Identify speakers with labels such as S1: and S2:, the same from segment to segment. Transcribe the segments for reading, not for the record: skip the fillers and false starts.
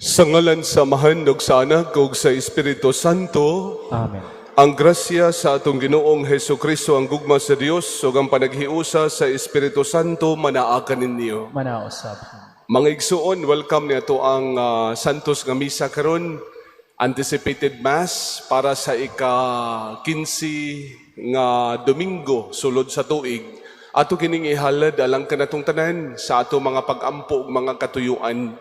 S1: Sa ngalan sa Amahan ug sa Anak ug sa Espiritu Santo.
S2: Amen.
S1: Ang grasya sa atong Ginoong Hesus Kristo, ang gugma sa Dios ug ang panaghiusa sa Espiritu Santo manaa kaninyo.
S2: Manaa usab.
S1: Mga igsuon, welcome ni ato ang Santos nga Misa karon, anticipated Mass para sa ika-15 nga Domingo sulod sa tuig. Ato kining ihalad alang kanatong tanan sa ato mga pag-ampo ug mga katuyuan.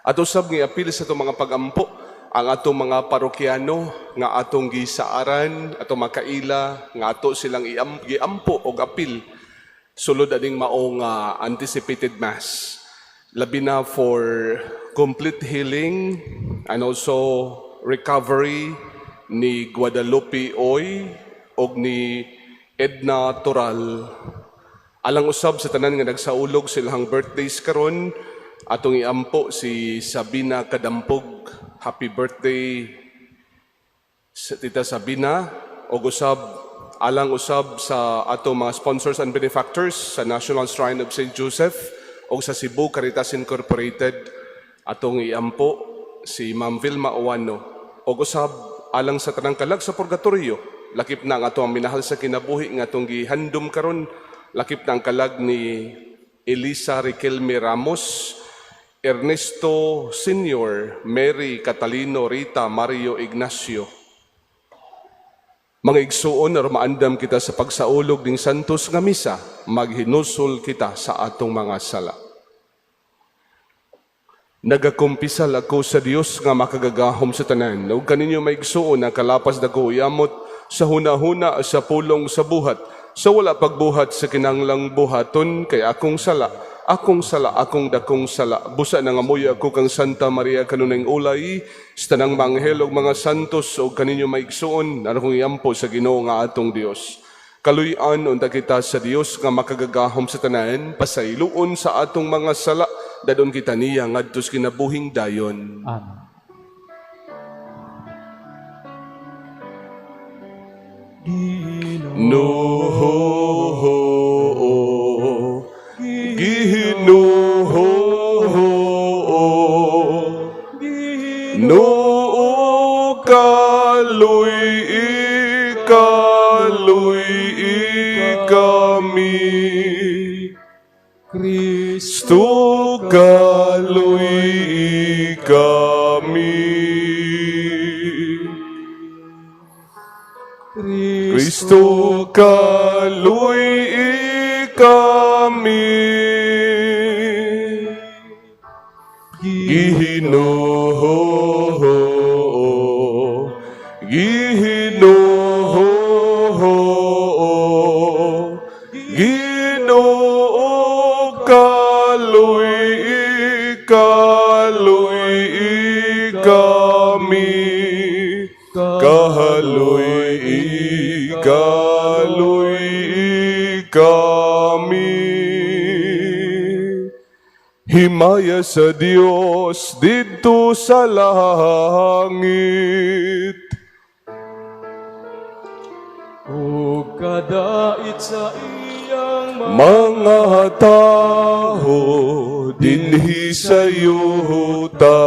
S1: Ato sab nga iapil sa atong mga pag-ampo ang atong mga parokyano nga atong gisaaran, atong makaila nga ato silang giampo og apil sulod aning maong anticipated Mass. Labi na for complete healing and also recovery ni Guadalupe Oy og ni Edna Toral. Alang usab sa tanan nga nagsaulog silang birthdays karon, atong iampo si Sabina Kadampog. Happy birthday sa Tita Sabina, og usab alang usab sa atong mga sponsors and benefactors sa National Shrine of St. Joseph og sa Cebu Caritas Incorporated, atong iampo si Ma'am Vilma Oano, og usab alang sa tanang kalag sa purgatorio, lakip na ang atong minahal sa kinabuhi nga atong gihandom karon, lakip na ang kalag ni Elisa Riquelme Ramos, Ernesto Senior, Mary Catalino, Rita, Mario Ignacio. Mga igsuon, aron maandam kita sa pagsaulog ning Santos nga Misa, maghinusol kita sa atong mga sala. Nagakumpisal ako sa Dios nga makagagahom sa tanan ug kaninyo, mga igsuon, nga kalapas dako yamot sa hunahuna, sa pulong, sa buhat, sa wala pagbuhat sa kinanglang buhaton, kay akong sala, akong sala, akong dakong sala. Busa nangamuyo ako kang Santa Maria kanunayng ulay, sa tanang mga anghel ug mga santos, ug kaninyo, mga igsuon, nga akong iampo sa Ginoo nga atong Dios. Kaluy-an unta kita sa Dios nga makagagahom sa tanan, pasayloon sa atong mga sala, dad-on kita niya ngadto sa kinabuhing dayon.
S2: Amen.
S1: Ginoo, Ginoo, Ginoo, kaluy-i, kaluy-i kami.
S2: Kristo,
S1: Kristo, kaluy-i kami. Kristo, kaluy-i kami. Ginoo, Ginoo, Ginoo, kaluy-i, kaluy-i kami. Kaluy-i, kaluy-i kami. Himaya sa Dios didto sa langit.
S2: Ug kadait sa iyang
S1: mga tao dinhi sa yuta.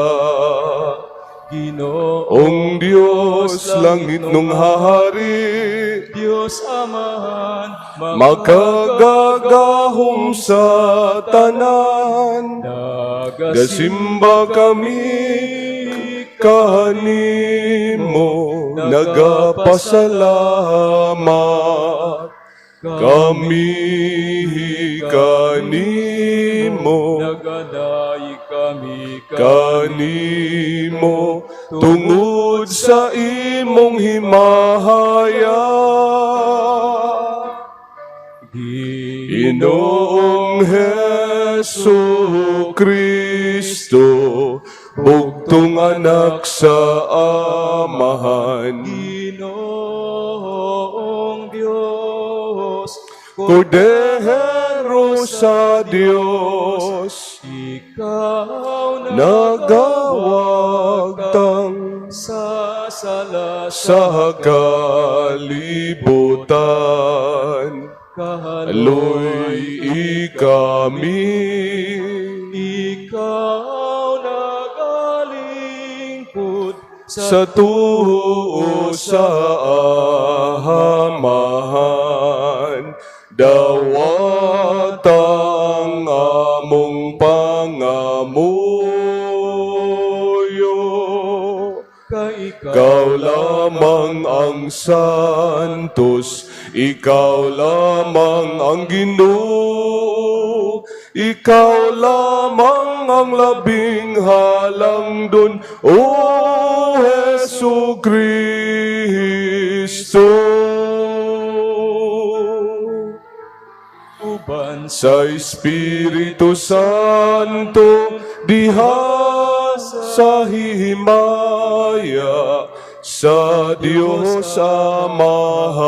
S2: Ginoo,
S1: Ong Dios, langitnong hari,
S2: Dios Amahan,
S1: makagagahom sa tanan,
S2: Nagasimba
S1: gasimba kami kanimo, nagapasalamat kami kanimo,
S2: Nagadaig kami
S1: kanimo tungod sa imong himaya. Ginoong Hesu Kristo, bugtong Anak sa Amahan,
S2: Ginoong Diyos,
S1: Kordero sa Dios,
S2: Ikaw
S1: nagawagtang
S2: sa sala
S1: sa kalibutan.
S2: Kaluy
S1: Luy kami.
S2: Ikaw nagaligtas
S1: Sa tuo sa Amahan, dawata ang among pangamuyo.
S2: Kay ikaw
S1: Ikaw lamang ang santos, ikaw lamang ang Ginoo, ikaw lamang ang labing halangdon, O Hesu Kristo.
S2: Uban sa
S1: Sa Espiritu Santo, diha sa himaya, sa Diyos Amahan.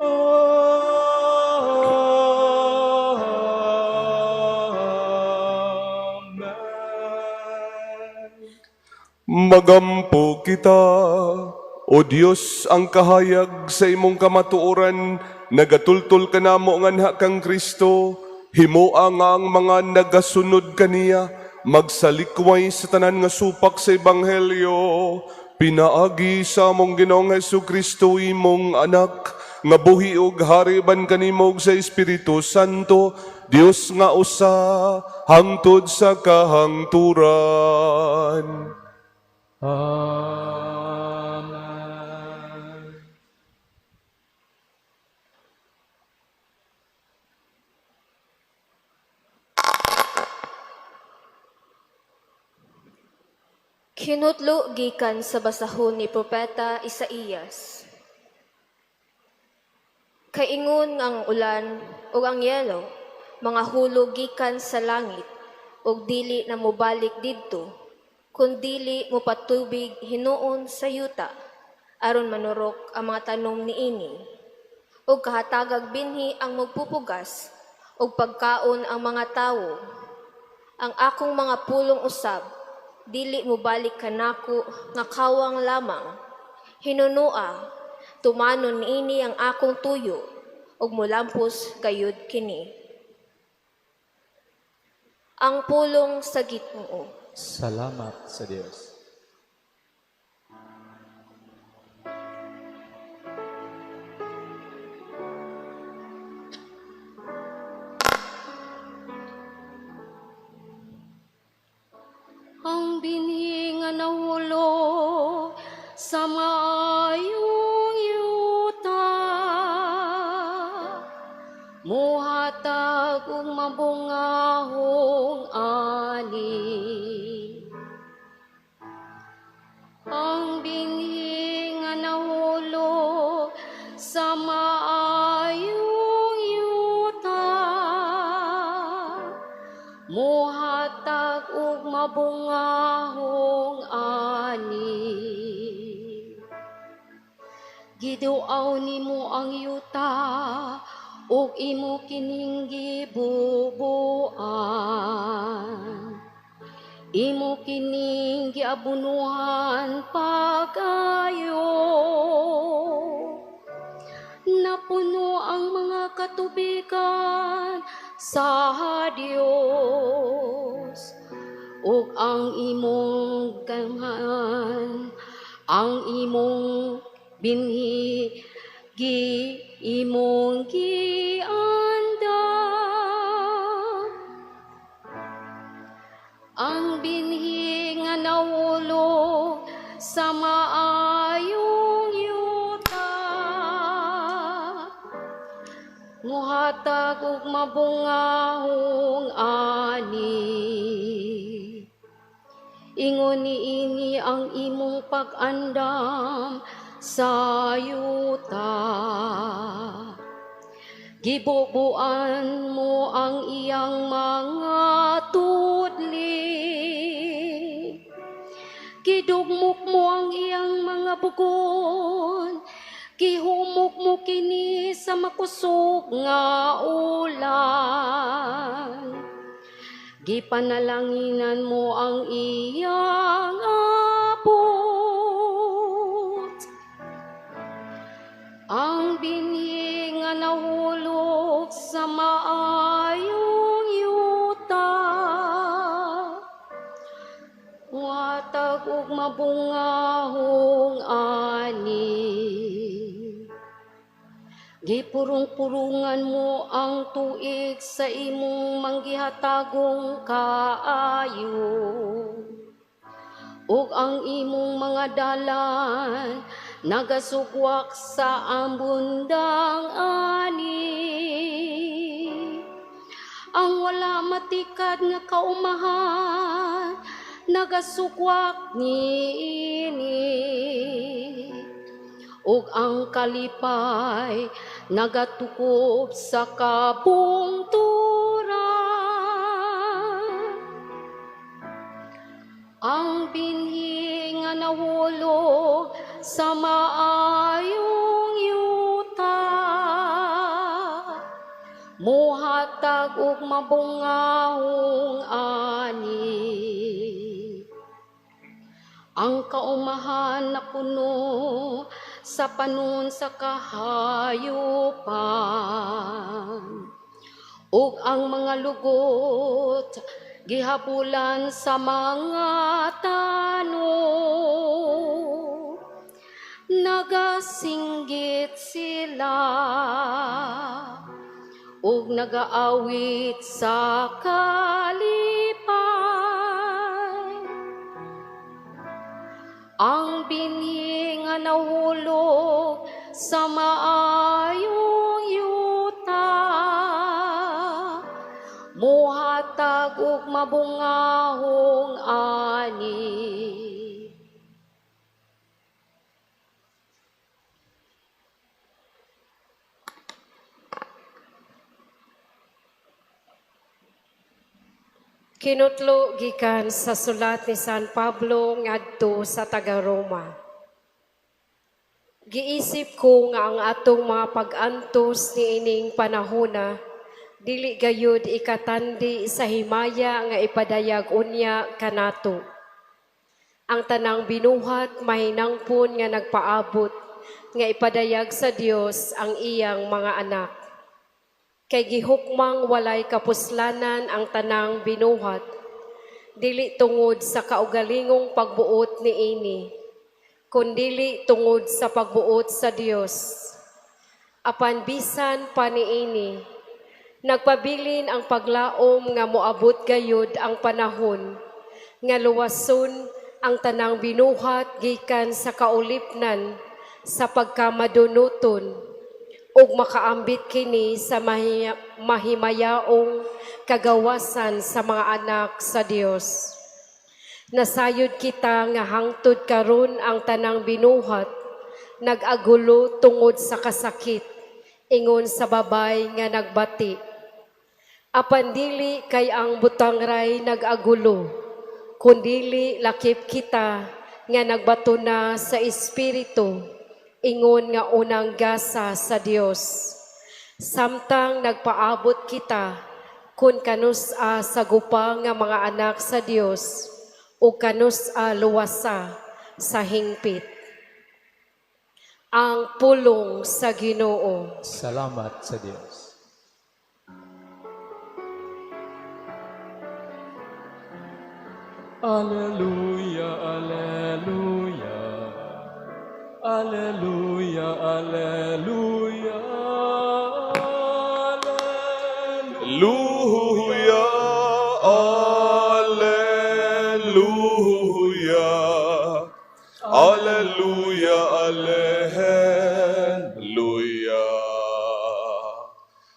S2: Amen.
S1: Magampo kita, O Dios, ang kahayag sa imong kamatuoran, nagatultol kanamo nganha kang Kristo, himoa nga ang mga nagasunod kaniya, magsalikway sa tanan nga supak sa Ebanghelyo, pinaagi sa among Ginoong Hesus Kristo imong anak, nga buhi og hari ban kanimo ug sa Espiritu Santo, Dios nga usa, hangtod sa kahangturan.
S2: Amen.
S3: Kinutlo gikan sa basahon ni Propeta Isaías. Kaingon nga ang ulan ug ang yelo, mga hulog gikan sa langit, ug dili na mobalik didto, kun dili mopatubig hinuon sa yuta, aron manurok ang mga tanom niini, ug kahatagag binhi ang magpupugas, ug pagkaon ang mga tawo. Ang akong mga pulong usab, dili mobalik kanako nga kawang lamang. Hinunua, tumanon niini ang akong tuyo, ug molampos gayud kini. Ang pulong sa Ginoo.
S2: Salamat sa Dios.
S4: Ang binhi nga nahulog sa maayong yuta, muhatag og mabungahong ani. Ang binhi nga nahulog sa maayong yuta, muhatag og mabungahong ani. Giduaw nimo ang yuta ug imo kining gibubuan. Imo kining giabunuhan pagayo. Napuno ang mga katubigan sa Dios ug ang imong gamhan, ang imong binhi gi imong giandam. Ang binhi nga nahulog sa maayong yuta, muhatag og mabungahong ani. Ingon niini ang imong pag-andam sa yuta. Gibubuan mo ang iyang mga tudli. Gidugmok mo ang iyang mga bugon. Gihumok mo kini sa makusog nga ulan. Gipanalanginan mo ang iyang abot. Ang binhi nga nahulog sa maayong yuta, Muhatag og mabungahong ani. Gipurong-purungan mo ang tuig sa imong manggihatagong kaayo. Ug ang imong mga dalan nagasugwak sa ambundang ani. Ang wala matikad nga kaumahan nagasugwak niini. Ug ang kalipay nagatukob sa kabungturan. Ang binhi nga nahulog sa maayong yuta muhatag og mabungahong ani. Ang kaumahan na puno sa panon sa kahayupan ug ang mga lugot gihabulan sa mga tanod. Nagasinggit sila ug nagaawit sa kalipay. Ang binhi nga nahulog sa maayong yuta muhatag og mabungahong ani.
S5: Kinutlo gikan sa sulat ni San Pablo ngadto sa taga-Roma. Giisip ko nga ang atong mga pag-antos niining panahona dili gayud ikatandi sa himaya nga ipadayag unya kanato. Ang tanang binuhat mahinangpon nga nagpaabot nga ipadayag sa Dios ang iyang mga anak. Kay gihukmang walay kapuslanan ang tanang binuhat, dili tungod sa kaugalingong pagbuot niini, kundili tungod sa pagbuot sa Dios. Apan bisan pa niini, nagpabilin ang paglaom nga moabot gayud ang panahon nga luwason ang tanang binuhat gikan sa kaulipnan sa pagkamadunuton ug makaambit kini sa mahimayaong kagawasan sa mga anak sa Dios. Nasayod kita nga hangtod karon ang tanang binuhat nag-agulo tungod sa kasakit ingon sa babay nga nagbati. Apan dili kay ang butangray nag-agulo, kundili lakip kita nga nagbato na sa Espiritu ingon nga unang gasa sa Dios. Samtang nagpaabot kita kun kanus-a sagupa nga mga anak sa Dios o kanus-a luwasa sa hingpit. Ang pulong sa Ginoo.
S2: Salamat sa Dios. Alleluia, alleluia. Alleluia, alleluia.
S1: Alleluia, alleluia, alleluia, alleluia.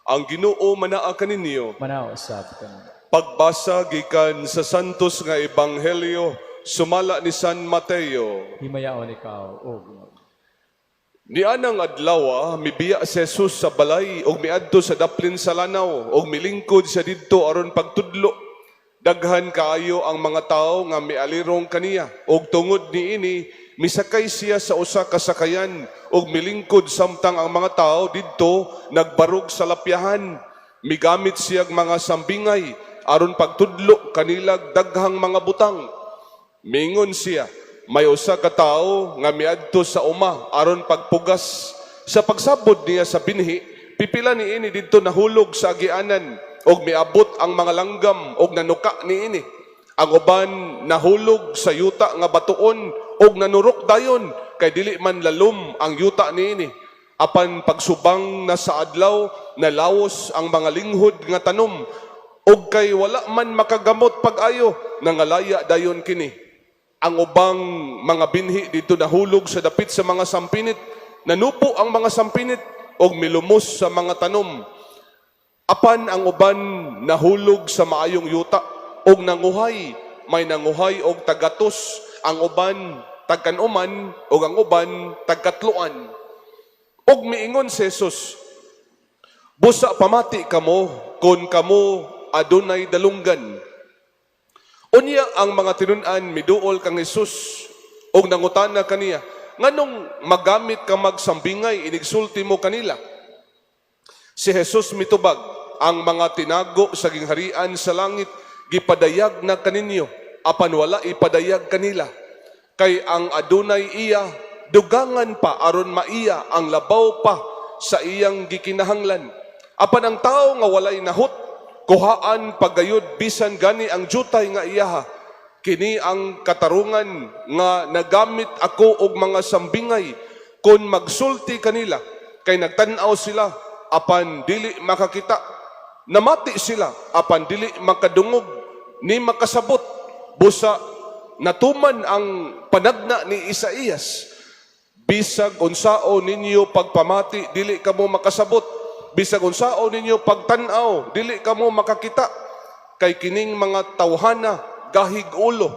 S1: Ang Ginoo manaa kaninyo.
S2: Manaa usab kanimo.
S1: Pagbasa gikan sa Santos nga Ebanghelyo sumala ni San Mateo.
S2: Himayaon ikaw, O Ginoo.
S1: Nianang adlaw mibiya si Jesus sa balay ug miadto sa daplin sa lanaw ug milingkod siya didto aron pagtudlo. Daghan kaayo ang mga tawo nga mialirong kaniya ug tungod niini misakay siya sa usa ka sakayan ug milingkod samtang ang mga tawo didto nagbarog sa lapyahan. Migamit siyag mga sambingay aron pagtudlo kanilag daghang mga butang. Mingon siya, may usa ka tawo nga miadto sa uma aron pagpugas. Sa pagsabod niya sa binhi, pipila niini didto nahulog sa agianan ug miabot ang mga langgam ug nanuka niini. Ang uban nahulog sa yuta nga batuon og nanurok dayon kay dili man lalom ang yuta niini. Apan pagsubang na sa adlaw, nalawos ang mga linghod nga tanom ug kay wala man makagamot pag-ayo, nangalaya dayon kini. Ang ubang mga binhi didto nahulog sa dapit sa mga sampinit, nanubo ang mga sampinit ug milumos sa mga tanom. Apan ang uban nahulog sa maayong yuta og nanguhay, may nanguhay og tagatos, ang uban tagkanuman ug ang uban tagkatloan. Ug miingon si Jesus, "Busa pamati kamo kon kamo adunay dalunggan." Unya ang mga tinun-an miduol kang Jesus ug nangutana kaniya, "Nganong magamit ka magsambingay inigsulti mo kanila?" Si Jesus mitubag, "Ang mga tinago sa gingharian sa langit gipadayag na kaninyo, apan wala ipadayag kanila. Kay ang adunay iya, dugangan pa aron maiya ang labaw pa sa iyang gikinahanglan. Apan ang tawo nga walay nahut, kuhaan pagayod bisan gani ang jutay nga iyaha. Kini ang katarungan nga nagamit ako og mga sambingay kon magsulti kanila, kay nagtan-aw sila apan dili makakita, namati sila apan dili makadungog ni makasabot. Busa natuman ang panagna ni Isaías: 'Bisag unsao ninyo pagpamati, dili kamo makasabot. Bisag unsao ninyo pagtan-aw, dili kamo makakita. Kay kining mga tawhana gahig ulo.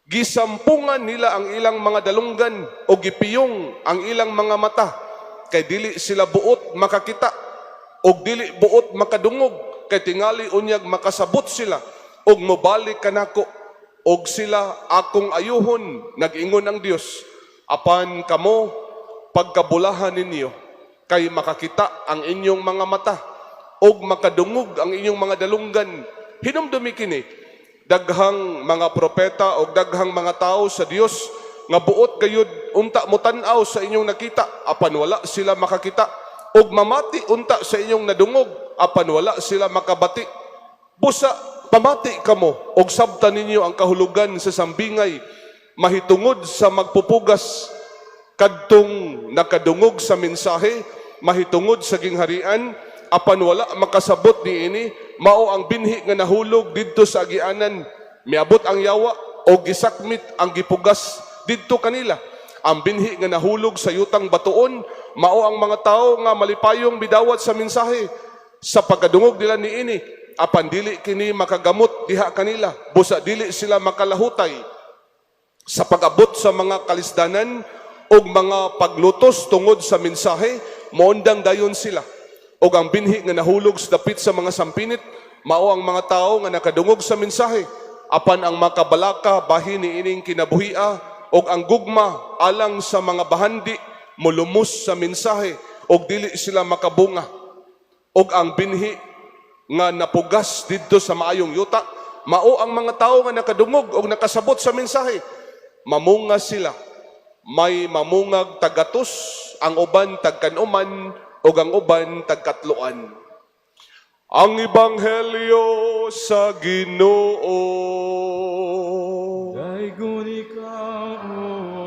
S1: Gisampungan nila ang ilang mga dalunggan o gipiyong ang ilang mga mata, kay dili sila buot makakita og dili buot makadungog, kay tingali unyag makasabot sila og mobalik kanako og sila akong ayuhon, nag-ingon ang Dios. Apan kamo, pagkabulahan ninyo kay makakita ang inyong mga mata og makadungog ang inyong mga dalunggan. Hinumdumi kini: daghang mga propeta og daghang mga tao sa Dios nga buot gayud unta motan-aw sa inyong nakita, apan wala sila makakita, og mamati unta sa inyong nadungog, apan wala sila makabati. Busa pamati kamo og sabta ninyo ang kahulugan sa sambingay mahitungod sa magpupugas. Kadtong nakadungog sa mensahe mahitungod sa gingharian apan wala makasabot niini, mao ang binhi nga nahulog didto sa agianan. Miabot ang yawa o gisakmit ang gipugas didto kanila. Ang binhi nga nahulog sa yutang batuon, mao ang mga tawo nga malipayong bidawat sa mensahe sa pagkadungog nila niini, apan dili kini makagamot diha kanila, busa dili sila makalahutay sa pag-abot sa mga kalisdanan ug mga paglutos tungod sa mensahe, moundang dayon sila. Ug ang binhi nga nahulog sa dapit sa mga sampinit, mao ang mga tawo nga nakadungog sa mensahe, apan ang makabalaka bahin niining kinabuhia ug ang gugma alang sa mga bahandi molumos sa mensahe ug dili sila makabunga. Ug ang binhi nga napugas didto sa maayong yuta, mao ang mga tawo nga nakadungog og nakasabot sa mensahe. Mamunga sila. May mamungag tagatos, ang uban tagkanuman, ug ang uban tagkatloan." Ang Ebanghelyo sa Ginoo.
S2: Daygon ikaw,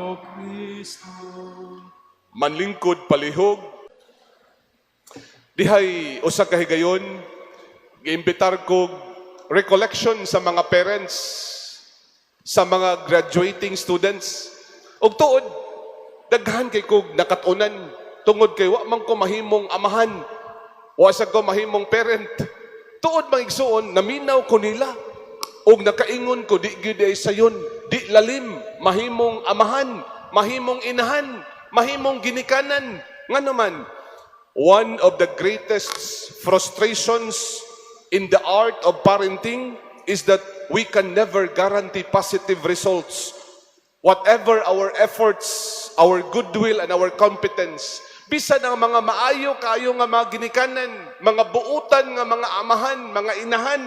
S2: O Kristo.
S1: Manlingkod palihog. Dihay usa ka higayon, giimbitar ko recollection sa mga parents sa mga graduating students. Ug tuod, daghan kay kog nakat-unan tungod kay wa man ko mahimong amahan. Wa sa ko mahimong parent. Tuod, mga igsuon, naminaw ko nila. Ug nakaingon ko, di gyud ay sayon, di lalim, mahimong amahan, mahimong inahan, mahimong ginikanan. Nga naman, one of the greatest frustrations in the art of parenting is that we can never guarantee positive results. Whatever our efforts, our goodwill, and our competence, bisan ang mga maayo kaayo nga mga ginikanan, mga buutan nga mga amahan, mga inahan,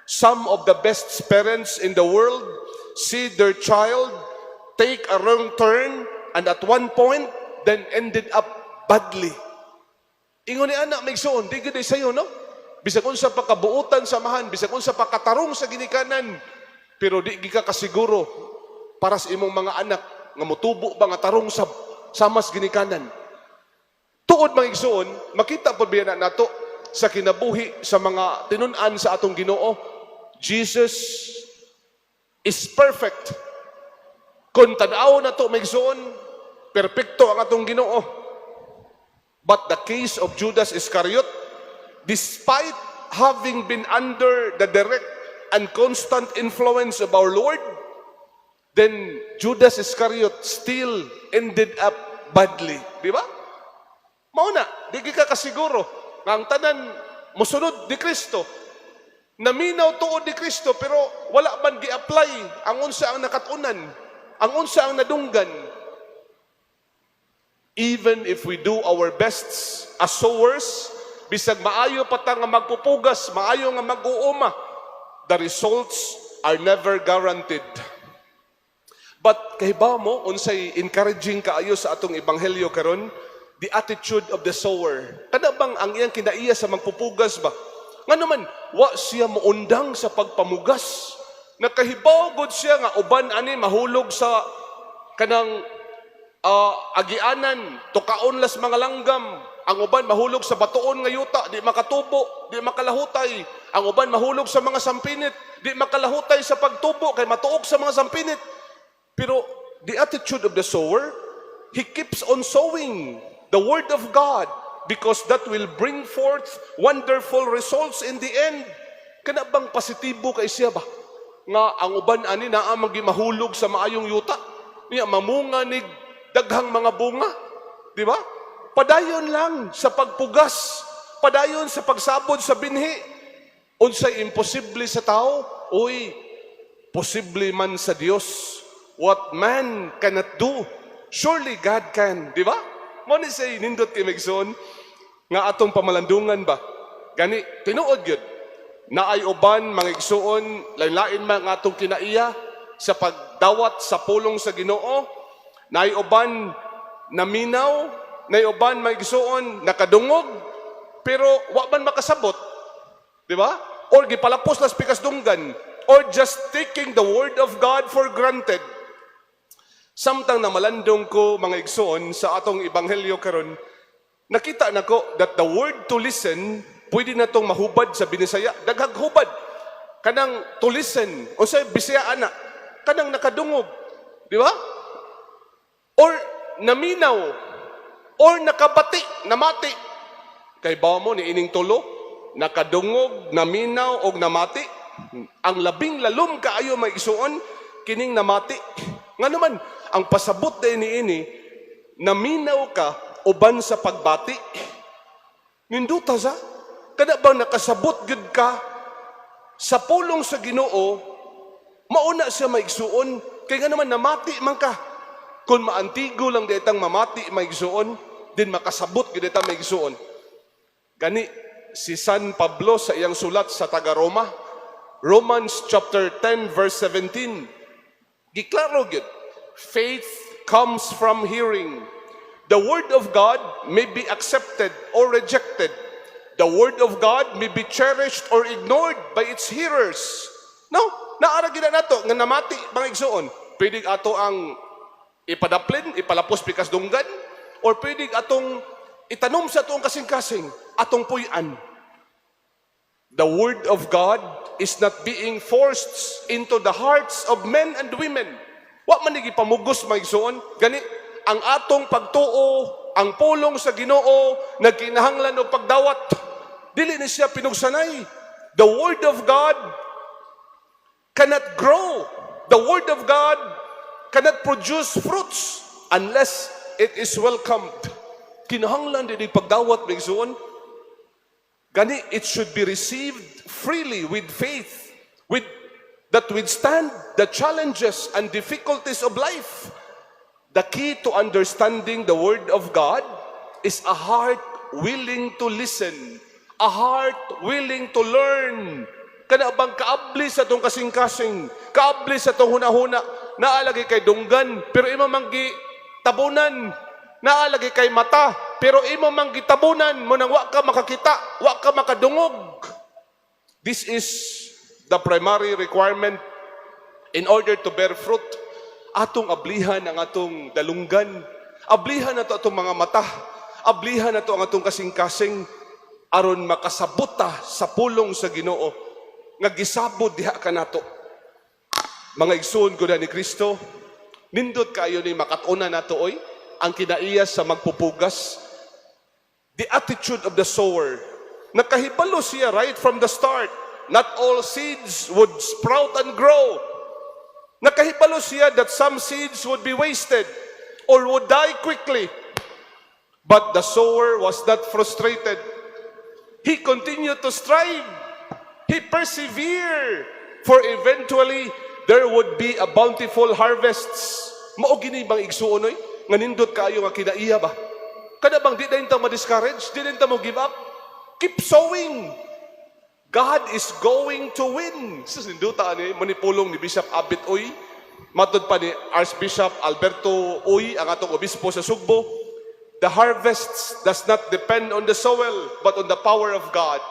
S1: some of the best parents in the world see their child take a wrong turn and at one point then ended up badly. Ingon ni ana, mga igsuon, di gid sayo, no? Bisag unsa pa kabuutan sa amahan, bisag unsa pa katarong sa ginikanan, Pero di gyud ka kasiguro para sa imong mga anak nga motubo ba nga tarong sa samas ginikanan. Tuod, mga igsoon, makita po biya na nato sa kinabuhi sa mga tinun-an sa atong Ginoo, Jesus is perfect. Kung tan-aw na to, mga igsoon, perpekto ang atong Ginoo. But the case of Judas Iscariot, despite having been under the direct and constant influence of our Lord, then Judas Iscariot still ended up badly. Di ba? Mao na, di ka kasiguro nga ang tanan mosunod ni Kristo. Naminaw tuod ni Kristo, pero wala man gi-apply ang unsa ang nakatunan, ang unsa ang nadunggan. Even if we do our best as sowers, bisag maayo pa ta nga magpupugas, maayo nga mag-uuma, the results are never guaranteed. But kahibaw mo unsay encouraging kaayo sa atong ebanghelyo karon? The attitude of the sower. Kana bang ang iyang kinaiya sa magpupugas ba? Nga naman, wa siya muundang sa pagpamugas. Nakahibaw gud siya nga uban ani mahulog sa kanang agianan, tukaon las mga langgam. Ang uban mahulog sa batuon nga yuta, di makatubo, di makalahutay. Ang uban mahulog sa mga sampinit, di makalahutay sa pagtubo kay matuok sa mga sampinit. Pero the attitude of the sower, he keeps on sowing the word of God because that will bring forth wonderful results in the end. Kana bang positibo kay siya ba? Nga ang uban ani naa man mahulog sa maayong yuta. Niya mamunga nig daghang mga bunga. Di ba? Padayon lang sa pagpugas, padayon sa pagsabod sa binhi. Unsay imposible sa tao, uy, posible man sa Dios. What man cannot do, surely God can, di ba? Mao ni say nindot kay mga igsoon nga atong pamalandungan ba? Gani tinuod gyud. Naay uban, mga igsoon, lain-lain man nga atong kinaiya sa pagdawat sa pulong sa Ginoo. Naay uban naminaw, naay uban, mga igsoon, nakadungog, pero wa man makasabot. Di ba? Or gipalapos las pikas dunggan or just taking the word of God for granted. Samtang namalandong ko, mga igsoon, sa atong ebanghelyo karon, nakita nako that the word "to listen" pwede na tong mahubad sa Binisaya. Daghag hubad. Kanang "to listen", unsay Bisaya ana? Kanang nakadungog, di ba? Or naminaw or nakabati, namati. Kay ba mo ni ining tulo, nakadungog, naminaw og namati. Ang labing lalom kaayo, mga igsoon, kining namati. Nga naman, ang pasabot din ni ini, naminaw ka uban sa pagbati. Ninduta sa? Kada bang nakasabot gud ka sa pulong sa Ginoo, mauna siya, mga igsuon, kay nga naman namati man ka. Kung maantigo lang ditang mamati, mga igsuon, din makasabot gid ta, mga igsuon. Gani si San Pablo sa iyang sulat sa taga Roma, Romans chapter 10 verse 17, giklaro gyud, faith comes from hearing. The word of God may be accepted or rejected. The word of God may be cherished or ignored by its hearers. No, naara gid na nato nga namati, mga igsuon. Pwede ato ang ipadaplin, ipalapos pikas dunggan, or pwede atong itanom sa atong kasing-kasing, atong puy-an. The word of God is not being forced into the hearts of men and women. Wa man ni gipamugos, mga igsoon. Gani ang atong pagtuo, ang pulong sa Ginoo nagkinahanglan og pagdawat. Dili ni siya pinugsanay. The word of God cannot grow. The word of God cannot produce fruits unless it is welcomed. Kinahanglan din pagdawat, mga igsoon. Gani, it should be received freely with faith, with that withstand the challenges and difficulties of life. The key to understanding the Word of God is a heart willing to listen, a heart willing to learn. Kana bang kaabli sa atong kasing-kasing, kaabli sa atong hunahuna, naa lagi kay dunggan, pero imo mang tabunan, naa lagi kay mata, pero imo mang gitabunan, mao nang wa ka makakita, wa ka makadungog. This is the primary requirement In order to bear fruit, atong ablihan ang atong dalunggan. Ablihan nato atong mga mata. Ablihan nato ang atong kasing-kasing aron makasabot ta sa pulong sa Ginoo nga gisabod diha kanato. Mga igsoon ko na ni Kristo, nindot kayo ni makatuna nato oy ang kinaiya sa magpupugas. The attitude of the sower. Nakahibalo siya right from the start. Not all seeds would sprout and grow. Nakahibalo siya that some seeds would be wasted or would die quickly. But the sower was not frustrated. He continued to strive. He persevered. For eventually, there would be a bountiful harvests. Mao gini bang igsuon oy? Nga nindot kaayo nga kinaiya ba? Kada bang di na ta ma-discourage? Di na ta mo give up? Keep sowing. God is going to win. Sa sinduta ni manipulong ni Bishop Abit Uy, matod pa ni Archbishop Alberto Uy, ang atong obispo sa Sugbo, the harvest does not depend on the soil, but on the power of God.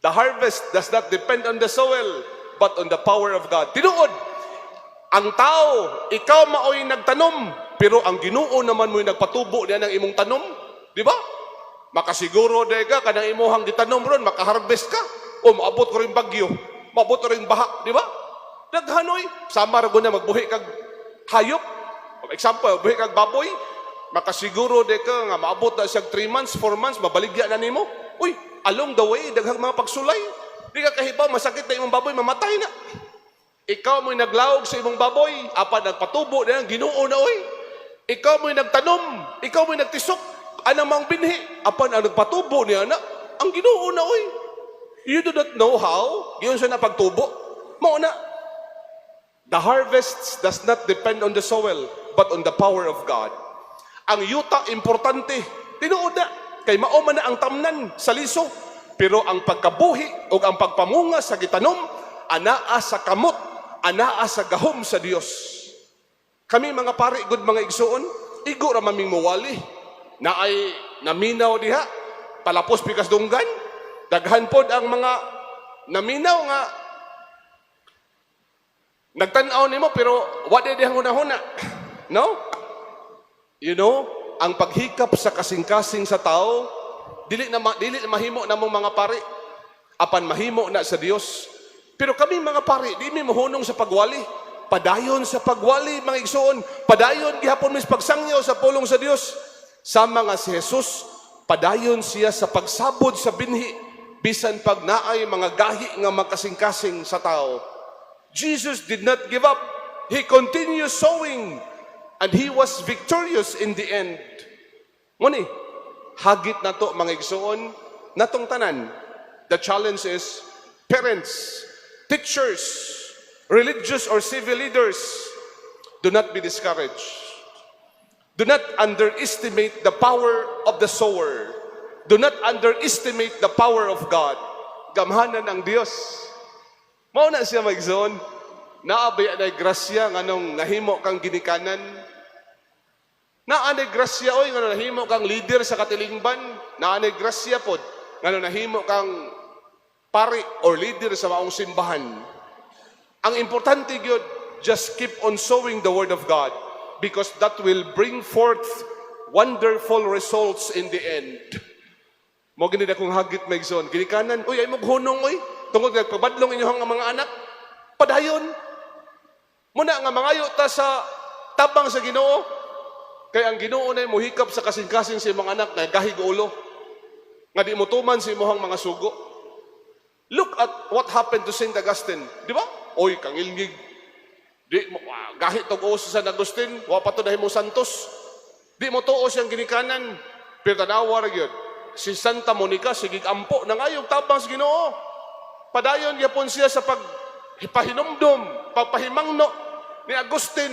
S1: The harvest does not depend on the soil, but on the power of God. Tinuod, ang tao, ikaw maoy nagtanom, pero ang Ginoo naman mo'y nagpatubo niya ng imong tanom. Di ba? Makasiguro de ka kanang imuhang gitanom ron, makaharvest ka. O maabot ko rin bagyo, maabot ko rin baha, di ba? Daghanoy, sama ra na magbuhi kag hayop. Example, buhi kag baboy, makasiguro de ka nga maabot na siya 3 months, 4 months, mabaligya na nimo. Uy, along the way, daghang mga pagsulay. Di ka kahibaw, masakit na imong baboy, mamatay na. Ikaw mo'y naglawog sa imong baboy, apan nagpatubo na ang Ginoo na oy. Ikaw mo'y nagtanom, ikaw mo'y nagtisok, anang mga binhi, apan ang nagpatubo niya na, ang Ginoo na oy. You do not know how, giyon siya na pagtubo. Mao na. The harvest does not depend on the soil, but on the power of God. Ang yuta importante, tinuod na, kay mao man na ang tamnan sa liso. Pero ang pagkabuhi o ang pagpamunga sa gitanom, anaa sa kamot, anaa sa gahom sa Dios. Kami mga pari, gud mga igsuon, igo ra maming muwali. Na ay naminaw diha, palapos pikas dunggan, daghan pod ang mga naminaw nga nagtan-aw nimo pero wa di dihang hunahuna. No? Ang paghikap sa kasing-kasing sa tao, dili na mahimo namong mga pari. Apan mahimo na sa Dios. Pero kami mga pari, di mi mohunong sa pagwali. Padayon sa pagwali, mga igsoon. Padayon gihapon mis pagsangyaw sa pulong sa Dios. Sama nga si Jesus, padayon siya sa pagsabod sa binhi, bisan pag naay mga gahi nga makasing-kasing sa tao. Jesus did not give up. He continued sowing and he was victorious in the end. Muni, hagit na to mga igsoon, natong tanan. The challenge is parents, teachers, religious or civil leaders, do not be discouraged. Do not underestimate the power of the sower. Do not underestimate the power of God. Gamhanan ang Dios. Mao na siya magzoon. Naa ba na grasya nganong nahimo kang ginikanan? Naa na grasya oy nganong nahimo kang leader sa katilingban? Naa na grasya pod nganong nahimo kang pari or leader sa maong simbahan. Ang importante gyud, just keep on sowing the word of God because that will bring forth wonderful results in the end. Mo gini na kong hagit maigsoon. Ginikanan, uy, ay mo hunong oy. Tungod kay pabadlong inyong mga anak. Padayon. Muna nga mangayo ta sa tabang sa Ginoo. Kay ang Ginoo na muhikap sa kasing-kasing sa imong anak nga gahig ulo. Nga di mo tuman sa imong mga sugo. Look at what happened to Saint Augustine. Di ba? Oy, kangilngig. Di mo, gahit og uso sa San Agustin, wa pa to nahimong santos. Di mo tuo siyang ginikanan. Pero tanawa ra gyud. Si Santa Monica sige ampo nangayog tabang sa Ginoo. Padayon gyapon siya sa pag pahinumdom, pagpahimangno ni Agustin.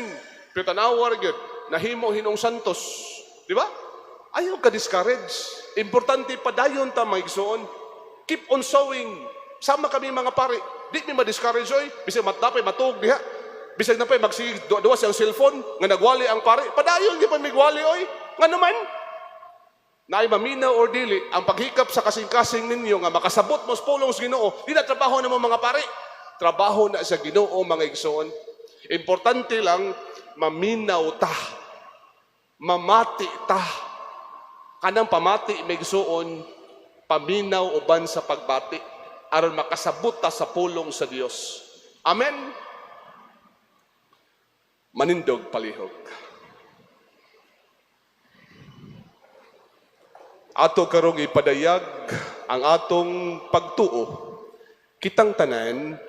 S1: Pero tanawa ra gyud, nahimo hinong santos. Di ba? Ayaw ka discourage. Importante padayon ta mga igsoon. Keep on sowing. Sama kami mga pare. Di mi ma-discourage oy. Bisag matnapay matuog diha. Bisag napay magsige duwa siyang cellphone nga nagwali ang pare. Padayon gyud pa migwali oy. Nga naman naay maminaw or dili ang paghikap sa kasing-kasing ninyo nga makasabot mo sa pulong sa Ginoo, di na trabaho namo mga pare. Trabaho na sa Ginoo, mga igsoon. Importante lang maminaw ta. Mamati ta. Kanang pamati, mga igsoon, paminaw uban sa pagbati aron makasabot ta sa pulong sa Dios. Amen. Manindog palihog. Ato karong ipadayag ang atong pagtuo. Kitang tanan,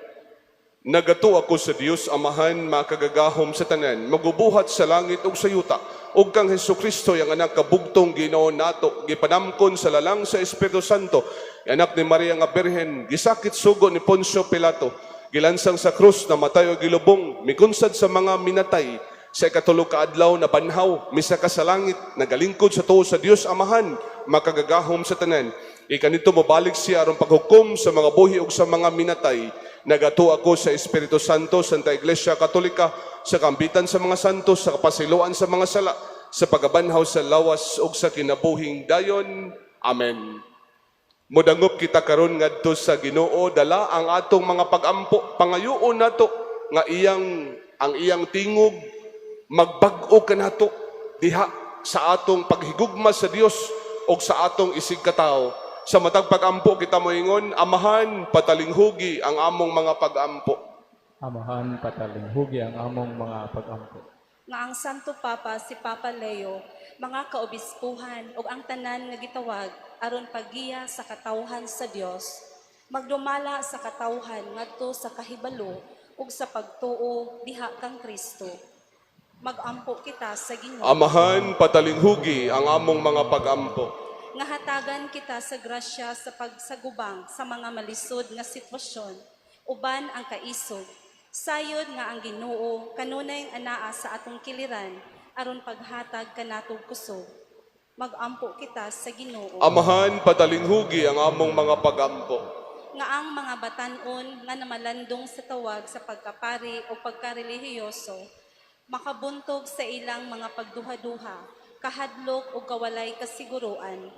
S1: nagatuo ako sa Dios Amahan makagagahom sa tanan, magubuhat sa langit ug sa yuta, ug kang Hesukristo ang anak kabugtong Ginoo nato, gipanamkon sa lalang sa Espiritu Santo, anak ni Maria nga Birhen, gisakit sugo ni Poncio Pilato, gilansang sa krus, namatay ug gilubong, mikunsad sa mga minatay, sa ikatulo ka adlaw nabanhaw, misaka sa langit, nagalingkod sa tuo sa Dios Amahan, makagagahom sa tanan. Ikanito mobalik siya aron paghukom sa mga buhi ug sa mga minatay. Nagatuo ako sa Espiritu Santo, Santa Iglesia Katolika, sa kambitan sa mga santos, sa kapasiloan sa mga sala, sa pagabanhaw sa lawas ug sa kinabuhing dayon. Amen. Modangop kita karon ngadto sa Ginoo, dala ang atong mga pagampo, pangayoon nato nga iyang ang iyang tingog magbag-o kanato diha sa atong paghigugma sa Dios og sa atong isigkatawo. Sa matag pagampo kita moingon, Amahan, patalinghugi ang among mga pagampo.
S2: Amahan, patalinghugi ang among mga pagampo.
S6: Nga ang Santo Papa si Papa Leo, mga kaobispuhan ug ang tanan nga gitawag aron paggiya sa katawhan sa Dios, magdumala sa katawhan ngadto sa kahibalo ug sa pagtuo diha kang Kristo. Magampo kita sa Ginoo.
S1: Amahan, patalinghugi ang among mga pagampo.
S6: Nga hatagan kita sa grasya sa pagsagubang sa mga malisod nga sitwasyon uban ang kaisog, sayod nga ang Ginoo kanunay anaa sa atong kiliran aron paghatag kanatog kusog. Magampo kita sa Ginoo.
S1: Amahan, patalinghugi ang among mga pagampo.
S6: Nga ang mga batan-on nga namalandong sa tawag sa pagkapari o pagkarelihiyoso makabuntog sa ilang mga pagduha-duha, kahadlok o kawalay kasiguruan.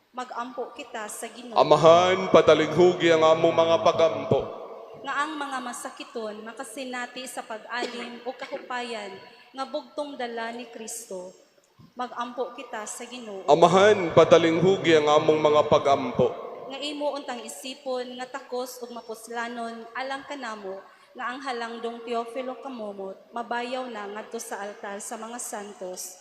S6: Magampo kita sa Ginoo.
S1: Amahan, patalinghugi ang among mga pagampo.
S6: Nga ang mga masakiton makasinati sa pag-alim o kahupayan nga bugtong dala ni Kristo. Magampo kita sa Ginoo.
S1: Amahan, patalinghugi ang among mga pagampo.
S6: Nga imo untang isipon nga takos ug mapuslanon alang kanamo nga ang halangdong Teofilo Kamomot mabayaw na ngadto sa altar sa mga santos.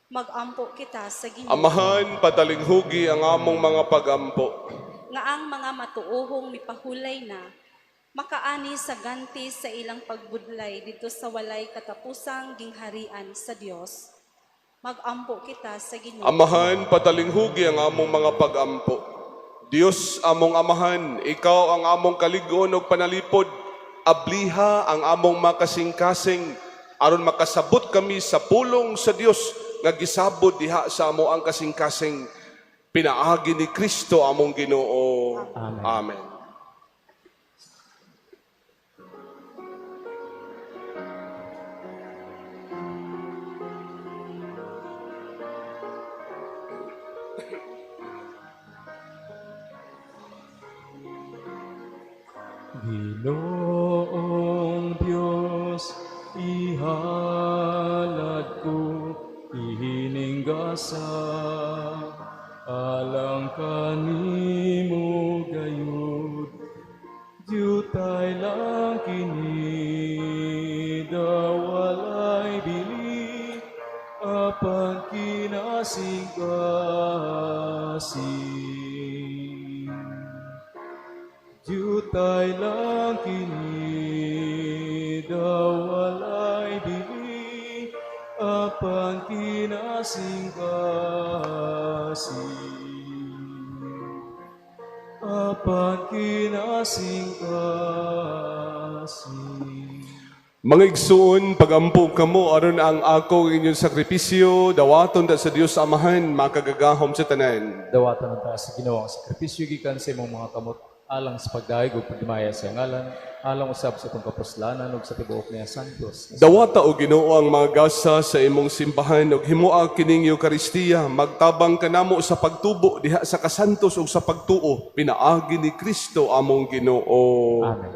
S6: Magampo kita sa Ginoo.
S1: Amahan, patalinghugi ang among mga pagampo.
S6: Nga ang mga matuohong mipahulay na makaani sa ganti sa ilang pagbudlay didto sa walay katapusang gingharian sa Dios. Magampo kita sa Ginoo.
S1: Amahan, patalinghugi ang among mga pagampo. Dios, among Amahan, ikaw ang among kalig-on ug panalipod. Abliha ang among makasingkasing aron makasabot kami sa pulong sa Dios nga gisabot diha sa amo ang kasingkasing, pinaagi ni Kristo among Ginoo.
S2: Amen.
S1: Amen.
S2: Ginoong Diyos, ihalad ko ining gasa alang kanimo gayud. Diutay lang kini, dawalay bili, apan kinasing-kasing. Diutay lang kini, dawalay bili, apan kinasing-kasing. Apan kinasing-kasing.
S1: Mga igsuon, pagampo kamo aron ang ako inyong sakripisyo dawaton ta sa Dios Amahan makagagahom sa tanan.
S2: Dawatan ng taas sa Ginoo ang sakripisyo gikan sa imong mga kamot alang sa pagdayeg ug pagdimaya sa iyang ngalan, alang usab sa itong kapuslanan ug sa tibuok niya santos.
S1: Dawata o Ginoo ang mga gasa sa imong simbahan ug himoa kining Eukaristiya magtabang kanamo sa pagtubo diha sa kasantos ug sa pagtuo, pinaagi ni Kristo among Ginoo.
S2: Amen.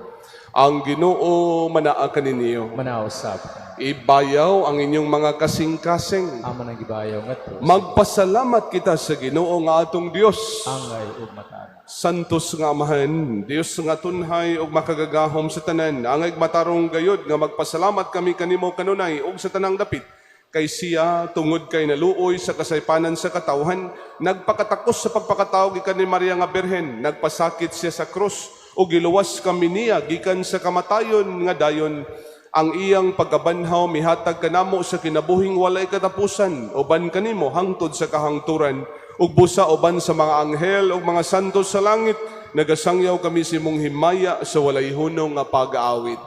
S1: Ang Ginoo manaa kaninyo.
S2: Manaa usab.
S1: Ibayaw ang inyong mga kasing-kasing.
S2: Amo nang gibayaw ngadto.
S1: Magpasalamat kita sa Ginoo nga atong Dios.
S2: Angay ug mataas.
S1: Santos nga Amahan, Dios nga tunhay ug makagagahom sa tanan, angay matarong gayod nga magpasalamat kami kanimo kanunay ug sa tanang dapit kay siya tungod kay naluoy sa kasaypanan sa katawhan, nagpakatakos sa pagpakatawo gikan ni Maria nga Birhen, nagpasakit siya sa krus ug giluwas kami niya gikan sa kamatayon nga dayon ang iyang pagkabanhaw mihatag kanamo sa kinabuhing walay katapusan uban kanimo hangtod sa kahangturan ug busa uban sa mga anghel ug mga santo sa langit nagasangyaw kami sa imong himaya sa walay hunong nga pag-aawit.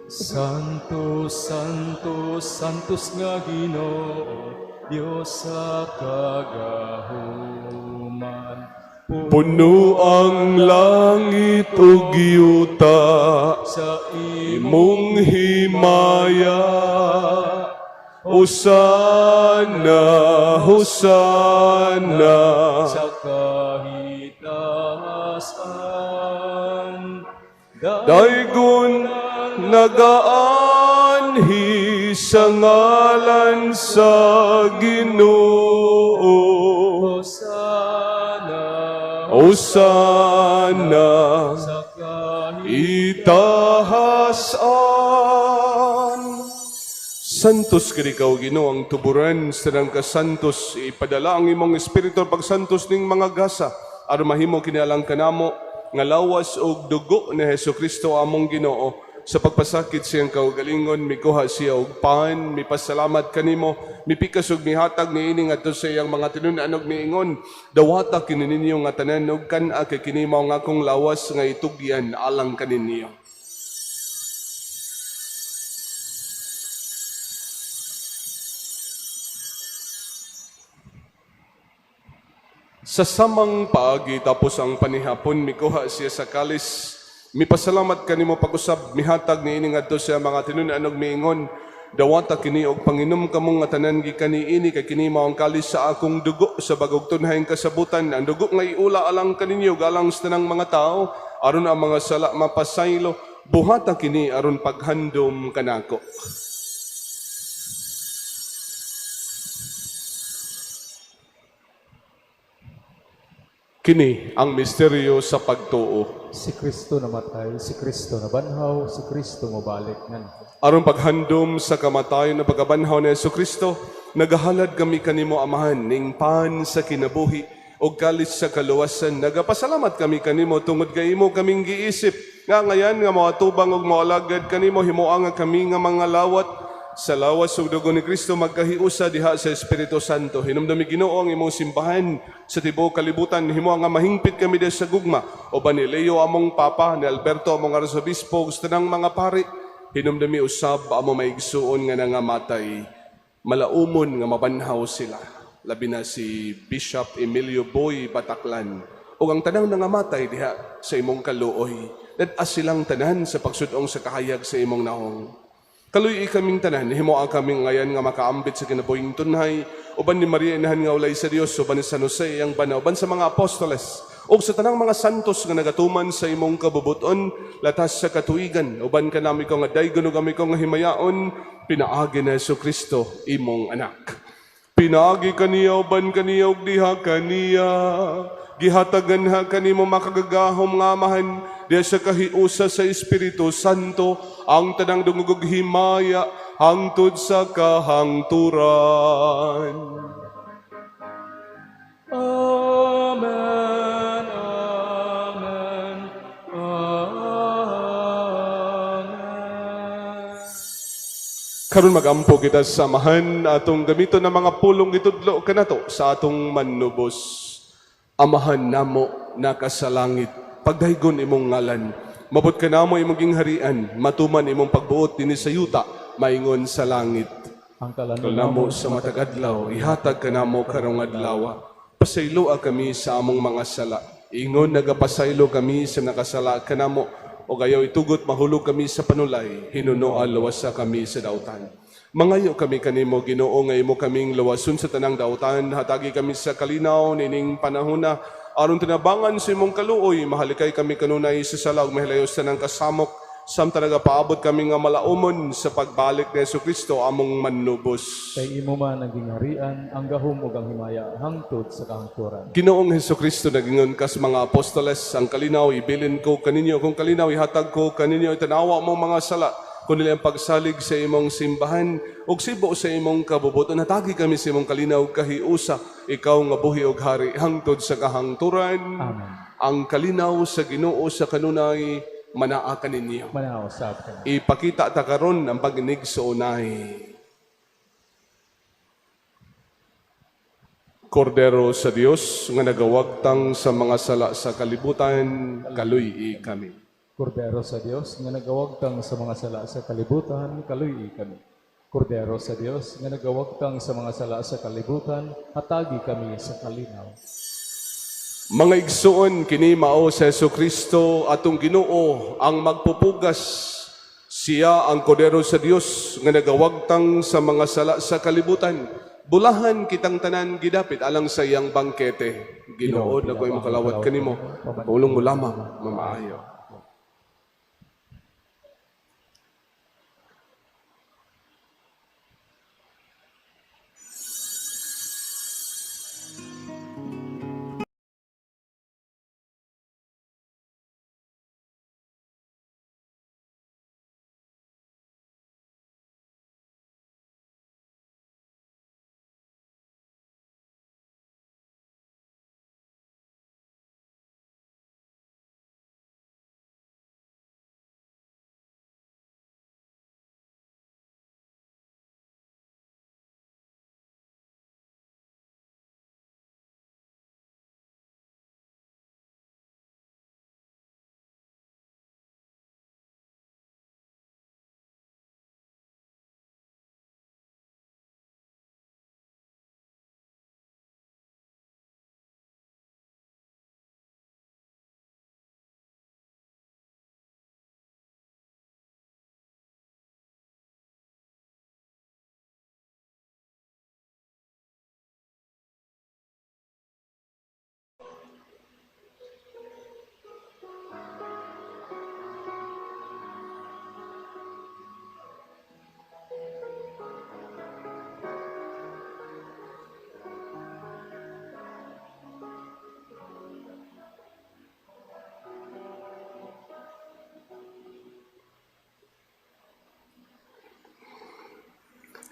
S2: Santo, Santo, Santos nga Ginoo, Dios sa kagahuman.
S1: Puno ang langit ug yuta
S2: Sa
S1: imong himaya. Hosana, Hosana.
S2: Sa kahitasan,
S1: Daygon nagaanhi sa ngalan sa Ginoo.
S2: Hosana,
S1: Hosana,
S2: sa
S1: itahasan. Santos kini ikaw Ginoo ang tuburan sa tanang kasantos, ipadala ang imong espiritu pagsantos ning mga gasa aron mahimo kini alang kanamo nga lawas og dugo ni Hesukristo among Ginoo. Sa pagpasakit siyang kaugalingon, mikuha siya og pan, mipasalamat kanimo, mipikas og mihatag niini ngadto sa iyang mga tinun-an og miingon, dawata kini ninyo nga tanan og kan-a kay kini mao ang akong lawas nga itugyan alang kaninyo. Sa samang paagi tapos ang panihapon, mikuha siya sa kalis. Mipasalamat kanimo pag-usab, mihatag niini ngadto sa mga tinun-an og miingon, dawata kini og panginom kamo nga tanan gikan niini kay kini mao ang kalis sa akong dugo sa bagong tunhayng kasabutan, ang dugo nga iula alang kaninyo galang sa tanang mga tao aron ang mga sala mapasaylo. Buhata kini aron paghandom kanako. Kini ang misteryo sa pagtuo.
S2: Si Kristo namatay, si Kristo nabanhaw, si Kristo mobalik nganto.
S1: Aron paghandom sa kamatayon na pagkabanhaw ni Hesukristo, nagahalad kami kanimo Amahan ning pan sa kinabuhi og kalis sa kaluwasan. Nagapasalamat kami kanimo tungod kay imo kaming giisip nga ngayan nga moatubang og moalagad kanimo, himoa nga kami nga mga lawat sa lawas ug dugo ni Kristo magkahiusa diha sa Espiritu Santo. Hinumdumi Ginoo ang imong simbahan sa tibuok kalibutan. Himoa nga mahingpit kami diha sa gugma uban ni Leo among Papa, ni Alberto among Arsobispo ug sa tanang mga pari. Hinumdumi usab amo maigsuon nga nangamatay, malaumon nga mabanhaw sila. Labi na si Bishop Emilio Boy Bataklan ug ang tanang nangamatay diha sa imong kaluoy. Dad-as silang tanan sa pagsud-ong sa kahayag sa imong naong. Kaluy kaming tanan, himoa kaming ngayan nga makaambit sa kinabuhing tunhay, uban ni Maria Inahan nga ulay sa Dios, uban ni San Jose ang bana, uban sa mga apostoles, ug sa tanang mga santos nga nagatuman sa imong kabubuton, latas sa katuigan, uban kanami ko nga daygon ug kami ko nga himayaon, pinaagi na Hesukristo imong anak. Pinaagi kaniya uban kaniya ug diha kaniya, gihatagan ha kanimo makagagahom nga Amahan, diha sa kahiusa sa Espiritu Santo, ang tanang dungog ug himaya hangtod sa kahangturan.
S2: Amen, Amen, Amen.
S1: Karon magampo kita sa Amahan atong gamiton ng mga pulong gitudlo kanato sa atong manubos. Amahan namo nakasalangit, pagdaygon imong ngalan, mabot kanamo imong gingharian, matuman imong pagbuot dinhi sa yuta, maingon sa langit.
S2: Ang kalanon
S1: Namo sa matag adlaw, ihatag kanamo karong adlaw. Pasayloa kami sa among mga sala. Ingon nagapasaylo kami sa nakasala kanamo o gayaw itugot mahulog kami sa panulay, hinunoa luwasa kami sa dautan. Mangayo kami kanimo Ginoo nga imo kaming luwason sa tanang dautan, hatagi kami sa kalinaw nining panahona. Aron tinabangan sa imong kaluoy, mahalikay kami kanunay sa sala ug mahilayo sa tanang kasamok samtang nagapaabot kami nga malaumon sa pagbalik ni Hesus Kristo among manlubos.
S2: Kay imo man ang gingharian, ang gahom ug ang himaya hangtod sa kahangturan.
S1: Ginoong Hesus Kristo, nagingon kas mga apostoles, ang kalinaw ibilin ko kaninyo, kung kalinaw ihatag ko kaninyo, itanawa mo mga sala, kundi ang pagsalig sa imong simbahan, ug sibo sa imong kabubuton. Hatagi kami sa imong kalinaw kahiusa, ikaw nga buhi ug hari, hangtod sa kahangturan.
S2: Amen.
S1: Ang kalinaw sa Ginoo sa kanunay, manaa kaninyo.
S2: Manaa usab kanimo.
S1: Ipakita ta karon ang pag-inigsoonay. Kordero sa Dios nga nagawagtang sa mga sala sa kalibutan, kaluy kami.
S2: Kordero sa Dios nga nagawagtang sa mga sala sa kalibutan, kaluy kami. Kordero sa Dios nga nagawagtang sa mga sala sa kalibutan, hatagi kami sa kalinaw.
S1: Mga igsoon, kini mao sa Hesus Kristo atong Ginoo ang magpupugas. Siya ang kordero sa Dios nga nagawagtang sa mga sala sa kalibutan. Bulahan kitang tanan gidapit alang sa iyang bangkete. Ginoo, dako imong kalawat kanimo. Pulong mo lamang, mamaayo.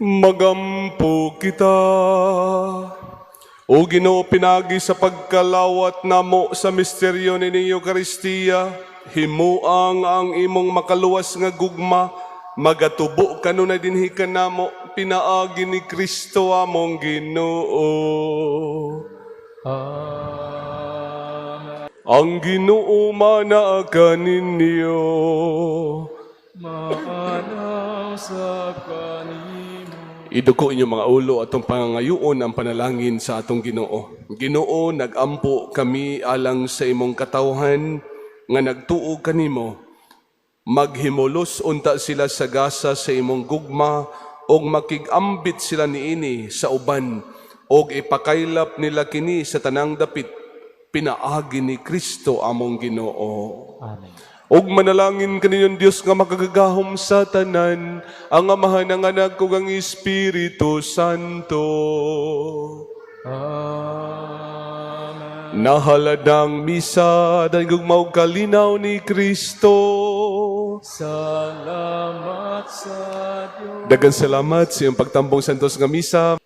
S1: Magampo kita. O Ginoo, pinagi sa pagkalawat namo sa misteryo ni Eukaristiya, himuang ang imong makaluwas nga gugma, magatubo kanunay dinhi kanamo, pinaagi ni Kristo among Ginoo.
S2: Amen.
S1: Ang Ginoo manaa kaninyo.
S2: Maanaw sa kanimo.
S1: Iduko inyong mga ulo atong pangangayoon ang panalangin sa atong Ginoo. Ginoo, nagampo kami alang sa imong katawhan nga nagtuo kanimo. Maghimulos unta sila sa gasa sa imong gugma og makig-ambit sila niini sa uban og ipakaylap nila kini sa tanang dapit, pinaagi ni Kristo among Ginoo.
S2: Amen.
S1: Og manalangin kaninyong Dios nga makagagahom sa tanan, ang Amahan, ang Anak ug ang Espiritu Santo.
S2: Amen.
S1: Nahalad ang misa, dahil gugma ug kalinaw ni Kristo.
S2: Salamat sa Dios.
S1: Daghang salamat sa iyong pagtambong santos nga misa.